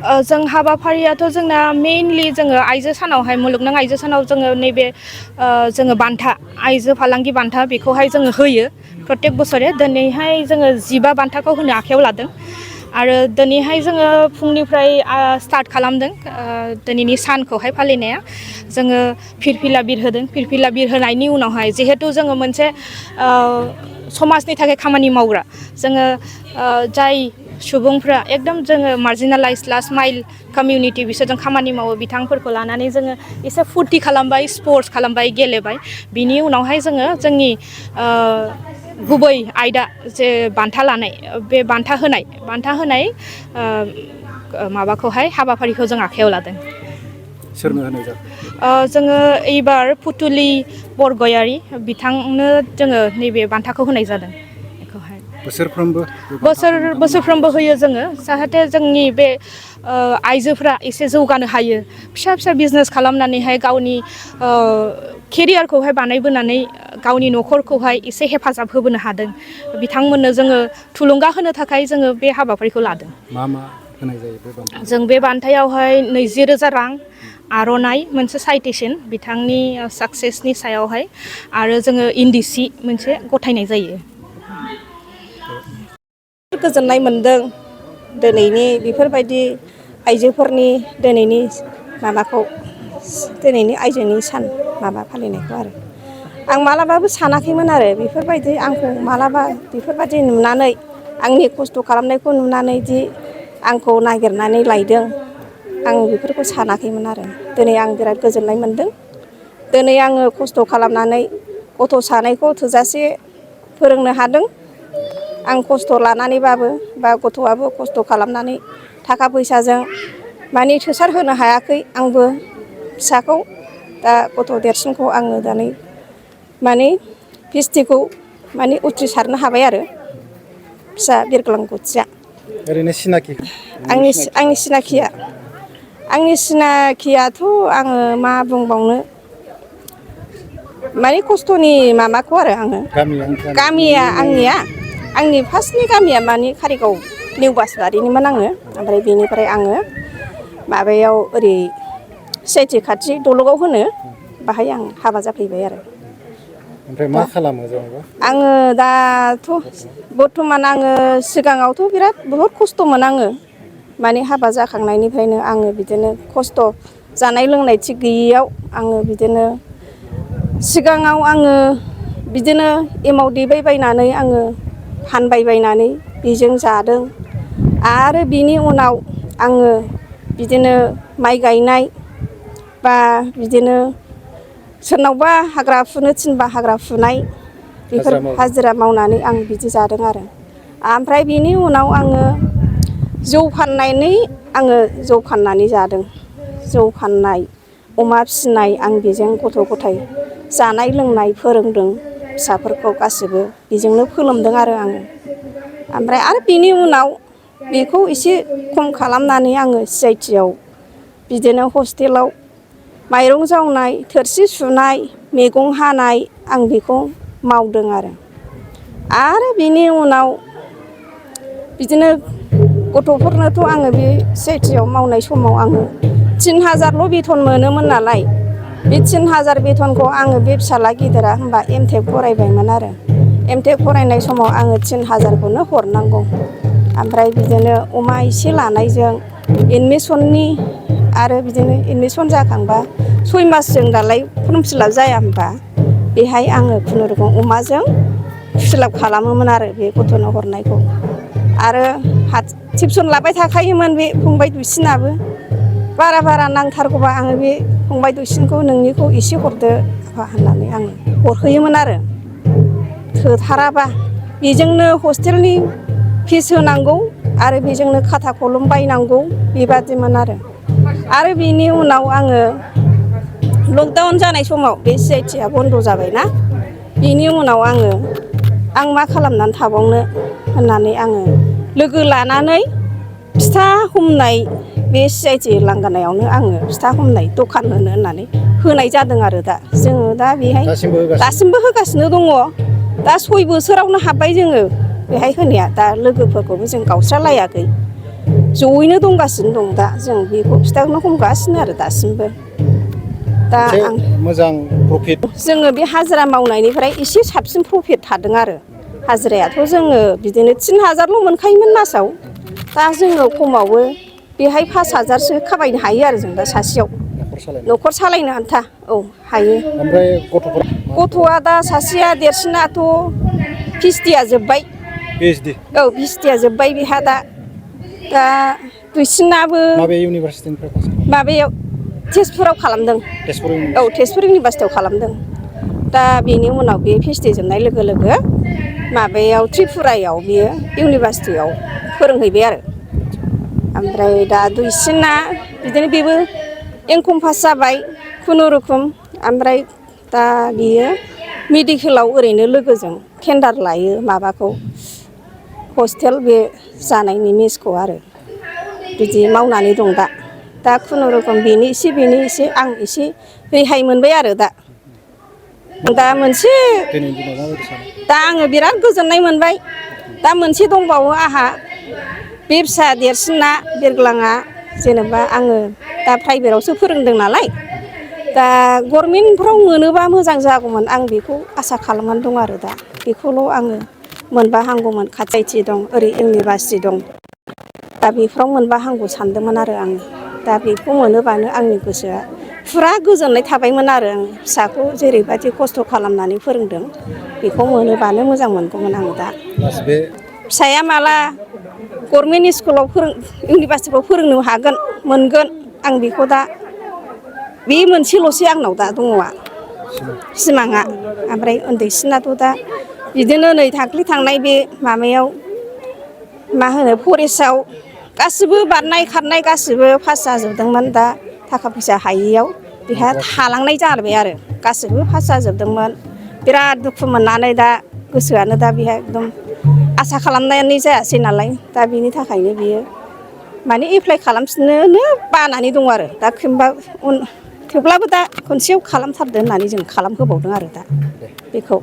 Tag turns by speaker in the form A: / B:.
A: जों हाबाफारियाथ' जोंना मेइनलि जोङो आइजो सानावहाय मुलुगनां आइजो सानाव जोङो नैबे जोङो बान्था आइजो फालांगि बान्था बेखौहाय जोङो होयो प्रत्येक बोसोरे दिनैहाय जोङो 15 बान्थाखौ होनो आखायाव लादों आरो दिनैहाय जोङो फुंनिफ्राय स्टार्ट खालामदों दिनैनि सानखौहाय फालिनाया जोङो फिरफिला बिरहोदों फिरफिला बिरहोनायनि उनावहाय जिहेतु जोङो मोनसे समाजनि थाखाय खामानि मावग्रा जोङो जाय सुबुंफ्रा एकदम जोङो मार्जिनेलाइज लास्ट माइल कमिउनिटि बिसोरजों खामानि मावो बिथांफोरखौ लानानै जोङो एसे फुरथि खालामबाय स्पर्ट्स खालामबाय गेलेबाय बिनि उनावहाय जोङो जोंनि गुबै आयदा जे बान्था लानाय बे बान्था होनाय माबाखौहाय हाबाफारिखौ जों आखायाव लादों।
B: सोरनो होनाय जाखो?
A: जोङो एबार फुथुलि बरगयारि बिथांनो जोङो नैबे बान्थाखौ होनाय जादों। बोसोरफ्रोमबो होयो जोङो जाहाथे जोंनि बे आइजोफ्रा एसे जौगानो हायो फिसा फिसा बिजनेस खालामनानैहाय गावनि केरियारखौहाय बानायबोनानै गावनि न'खरखौहाय एसे हेफाजाब होबोनो हादों बिथांमोननो जोङो थुलुंगा होनो थाखाय जोङो बे हाबाफारिखौ लादों।
B: मा होनाय जायो बे बान्थायाव?
A: जों बे बान्थायावहाय 20,000 रां आर'नाइ मोनसे साइटेसन बिथांनि साक्सेसनि सायावहाय आरो जोङो इन्दि सि मोनसे गथायनाय जायो।
C: गोजोननाय मोनदों दिनैनि बेफोरबायदि आइजोफोरनि दिनैनि आइजोनि सान माबा फालिनायखौ आरो आं मालाबाबो सानाखैमोन आरो बेफोरबायदि आंखौ मालाबा बेफोरबायदि नुनानै आंनि खस्थ' खालामनायखौ नुनानै दि आंखौ नागिरनानै लायदों आं बेफोरखौ सानाखैमोन आरो दिनै आं बिराद गोजोननाय मोनदों। दिनै आङो खस्थ' खालामनानै गथ' सानैखौ थोजासे फोरोंनो हादों। आं खस्थ' लानानैबाबो बा गथ'आबो खस्थ' खालामनानै थाखा फैसाजों माने थोसार होनो हायाखै आंबो फिसाखौ दा गथ' देरसिनखौ आङो दानै माने फिसथिखौ माने उथ्रिसारनो हाबाय आरो फिसा बिरग्लांगथिया।
B: ओरैनो सिनाखि
C: आंनि सिनाखियाथ' आङो मा बुंबावनो माने खस्थ'नि माबाखौ आरो आङो गामिया आंनि फार्स्टनि गामिया माने कारिगाव निउ बासबारिनिमोन आङो ओमफ्राय बेनिफ्राय आङो माबायाव ओरै सिआइटि खाथि दलगाव होनो बाहाय आं हाबा जाफैबाय आरो।
B: ओमफ्राय मा खालामो जेनेबा?
C: आङो दाथ' बर्थमान आङो सिगाङावथ' बहुद खस्थ'मोन आङो माने हाबा जाखांनायनिफ्रायनो आङो बिदिनो खस्थ' जानाय लोंनाय थिग गैयियाव आङो बिदिनो सिगाङाव आङो बिदिनो एमाव देबाय बायनानै आङो फानबायबायनानै बेजों जादों आरो बिनि उनाव आङो बिदिनो माइ गायनाय बा बिदिनो सोरनावबा हाग्रा फुनो थिनबा हाग्रा फुनाय बेफोर हाजिरा मावनानै आं बिदि जादों आरो ओमफ्राय बिनि उनाव आङो जौ फाननानै जादों। जौ फाननाय अमा फिसिनाय आं बेजों गथ' गथाय जानाय लोंनाय फोरोंदों फिसाफोरखौ गासिबो बेजोंनो फोलोमदों आरो आङो ओमफ्राय आरो बिनि उनाव बेखौ एसे खम खालामनानै आङो सिआइटियाव बिदिनो हस्टेलाव माइरं जावनाय थोरसि सुनाय मैगं हानाय आं बेखौ मावदों आरो बिनि उनाव बिदिनो गथ'फोरनोथ' आङो बे सिआइटियाव मावनाय समाव आङो 3,000ल' बेथन मोनोमोन नालाय बे 3,000 बेथनखौ आङो बे फिसाला गिदिरा होनबा एमटेक फरायबायमोन आरो एमटेक फरायनाय समाव आङो 3,000खौनो हरनांगौ ओमफ्राय बिदिनो अमा एसे लानायजों एडमिसननि आरो बिदिनो एडमिसन जाखांबा 6 मासजों दालाय फर्म फिलाप जाया होनबा बेहाय आङो खुनुरुखुम अमाजों फिलाप खालामोमोन आरो बे गथ'नो हरनायखौ आरो टिउसन लाबाय थाखायोमोन बे फंबाय दुइसिनाबो बारा नांथारगौबा आङो बे फंबाय दुइसिनखौ नोंनिखौ एसे हरदो होननानै आङो हरहोयोमोन आरो थोथाराबा बेजोंनो हस्टेलनि फिस होनांगौ आरो बेजोंनो खाथा कलम बायनांगौ बेबादिमोन आरो बिनि उनाव आङो लकडाउन जानाय समाव बे सिआइटिया बन्द' जाबायना बेनि उनाव आं मा खालामनानै थाबावनो होननानै आङो लोगो लानानै फिथा हमनाय बे सिआइटि लांगोनायावनो आङो फिथा हमनाय दखान होनो होननानै होनाय जादों आरो जोङो दा बेहाय दासिमबो होगासिनो दङ दा 6 बोसोरावनो हाबबाय जोङो बेहाय होनाया दा लोगोफोरखौबो जों गावस्रालायाखै जयैनो दंगासिनो दं दा जों बेखौ फिथाखौनो हमगासिनो आरो दासिमबो दा आं
B: मोजां प्रफिट
C: जोङो बे हाजिरा मावनायनिफ्राय एसे साबसिन प्रफिट थादों आरो हाजिरायाथ' जोङो बिदिनो 3000ल' मोनखायोमोन मासाव दा जोङो खमावबो बेहाय 5000सो खामायनो हायो आरो जों दा सासेयाव न'खर सालायनो आन्था औ हायो।
B: ओमफ्राय गथ'फोरा
C: गथ'आ दा सासेया देरसिनाथ' पिसटिया जोब्बाय
B: PhD
C: औ पिसटिया जोब्बाय बेहा दा दुइसिनाबो
B: माबे इउनिभारसिटिनिफ्राय पास खालामदों?
C: माबायाव तेजपुराव खालामदों
B: तेजपुर
C: औ तेजपुर इउनिभारसिटियाव खालामदों दा बेनि उनाव बे पिसटि जोबनाय लोगो लोगो माबायाव त्रिपुरायाव बियो इउनिभारसिटियाव फोरोंहैबाय आरो ओमफ्राय दा दुइसिना बिदिनो बेबो एमकम पास जाबाय खुनुरुखुम ओमफ्राय दा बियो मेडिकेलाव ओरैनो लोगोजों टेन्डार लायो माबाखौ हस्टेल बे जानायनि मेसखौ आरो बिदि मावनानै दं दा खुनुरुखुम बेनि एसे आं एसे रेहाय मोनबाय आरो दा मोनसे
B: दिनैनि दिनाव माबायदि सानो?
C: दा आङो बिराद गोजोननाय मोनबाय दा मोनसे दंबावो आंहा बे फिसा देरसिना बिरग्लाङा जेनेबा आङो दा प्राइभेटआवसो फोरोंदों नालाय दा गभर्नमेन्टफ्राव मोनोबा मोजां जागौमोन आं बेखौ आसा खालामनानै दं आरो दा बेखौल' आङो मोनबा हामगौमोन खाथियावथि दं ओरै इउनिभारसिटि दं दा बेफोराव मोनबा हामगौ सानदोंमोन आरो आङो दा बेखौ मोनोबानो आंनि गोसोआ फुरा गोजोननाय थाबायमोन आरो आं फिसाखौ जेरैबायदि खस्थ' खालामनानै फोरोंदों बेखौ मोनोबानो मोजां मोनगौमोन आं दा
B: बे
C: फिसाया माला गभर्नमेन्ट स्कुलाव इउनिभारसिटिफ्राव फोरोंनो हागोन मोनगोन आं बेखौ दा बे मोनसेल'सै आंनाव दा दङआ सिमाङा ओमफ्राय उन्दैसिनाथ' दा बिदिनो नै दाख्लै थांनाय बे माबायाव मा होनो फरेस्टआव गासिबो बारनाय खारनाय गासिबो पास जाजोबदोंमोन दा थाखा फैसा हायियाव बेहा थालांनाय जाबाय आरो गासिबो पास जाजोबदोंमोन बिराद दुखु मोननानै दा गोसोआनो दा बेहा एकदम आसा खालामनायानो जायासै नालाय दा बिनि थाखायनो बियो माने एप्लाइ खालामफिननोनो बानानै दं आरो दा थेवब्लाबो दा खनसेयाव खालामथारदो होननानै जों खालामहोबावदों आरो दा बेखौ